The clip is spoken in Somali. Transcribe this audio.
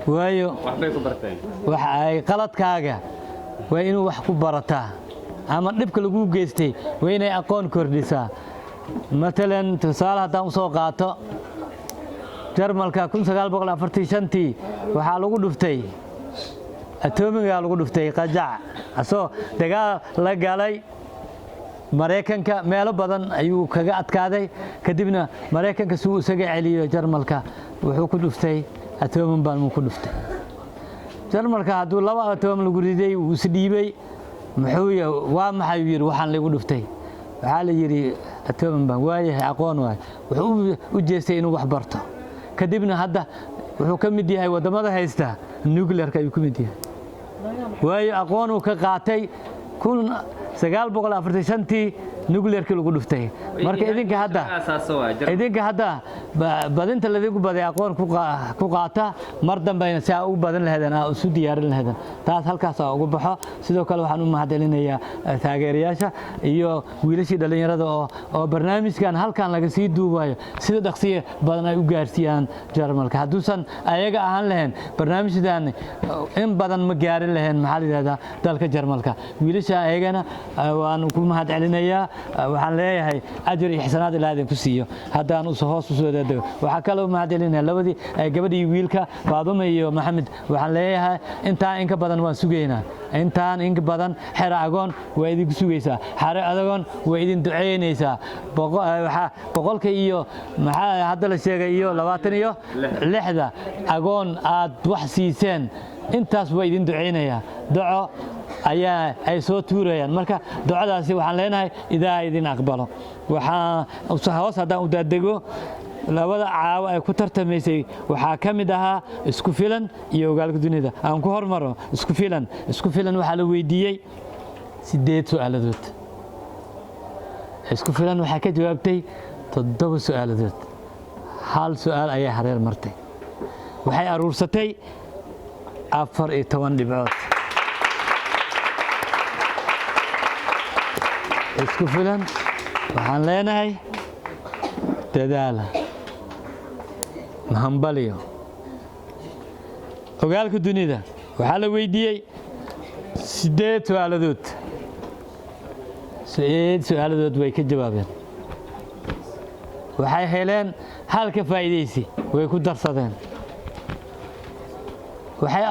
Waayo Waxbay ku barteen. Wax ay qaladkaaga waa inuu wax ku barataa, ama dhibka laguu geystay waa inay aqoon kordhisaa. Matalan, tusaale haddaan usoo qaato, Jarmalka 1945-tii waxaa lagu dhuftay atomigaa, lagu dhuftay qajac, asoo dagaal la galay Maraykanka. Meelo badan ayuu kaga adkaaday. Kadibna Maraykanka si uu isaga celiyo Jarmalka wuxuu ku dhuftay atomin baan ku dhuftay Jarmalka. Hadduu laba atom lagu riday, wuu isdhiibay. Muxuu waa maxay, yidhi, waxaan lagu dhuftay? Waxaa la yidhi atomin baan. Waayahay, aqoon waay. Wuxuu u jeestay inuu wax barto. Kadibna hadda wuxuu ka mid yahay waddamada haysta nuclearka ayuu ka mid yahay, waayo aqoon uu ka qaatay 1945-tii nuclearkii lagu dhuftay. Marka idinka hadda badinta ladinku baday aqoon ku qaata, mar dambayna si aa u badan laheedeen, aa isu diyaarin laheedeen. Taas halkaas aa ugu baxo. Sidoo kale waxaan u mahadcelinayaa taageerayaasha iyo wiilashii dhallinyarada oo barnaamijkan halkan laga sii duubayo sida dhaqsiya badan ay u gaarsiiyaan Jarmalka. Hadduusan ayaga ahaan lahayn, barnaamijdan in badan ma gaarin lahayn, maxaa la yidhahdaa, dalka Jarmalka. Wiilasha ayagana waan ku mahadcelinayaa. Waxaan leeyahay ajar iyo xisanaad ilaa idinku siiyo. Haddaan hoos usoo daadego, waxaa kaloo mahadcelinaya labadii gabadhii, wiilka, Faaduma iyo Maxamed. Waxaan leeyahay intaan inka badan waan sugaynaa, intaan inka badan. Xero Agoon waa idinku sugaysaa, Xero Agoon waa idin duceynaysaa. Boqolka iyo maxaa hadda la sheegay iyo 26-da agoon aad wax siiseen, intaas waa idin duceynayaa. Duco ayaa ay soo tuurayaan. Marka ducadaasi waxaan leenahay idaa idin aqbalo. Waxaa hoos haddaan u daadego, labada caawo ay ku tartamaysay waxaa ka mid ahaa Isku Filan iyo Ogaalka Dunida. Aan ku hormaro Isku Filan. Isku Filan waxaa la weydiiyey 8 su'aaladood. Isku Filan waxaa ka jawaabtay 7 su'aaladood, hal su'aal ayaa hareer martay. Waxay aruursatay 14 dhibcood. Isku Filan waxaan leenahay dadaala, mahambaliyo. Ogaalka Dunida waxaa la weydiiyey 8 su'aaladood. 8 su'aaladood way ka jawaabeen. Waxay heleen halka faa'iidaysi, way ku darsadeen. Waxay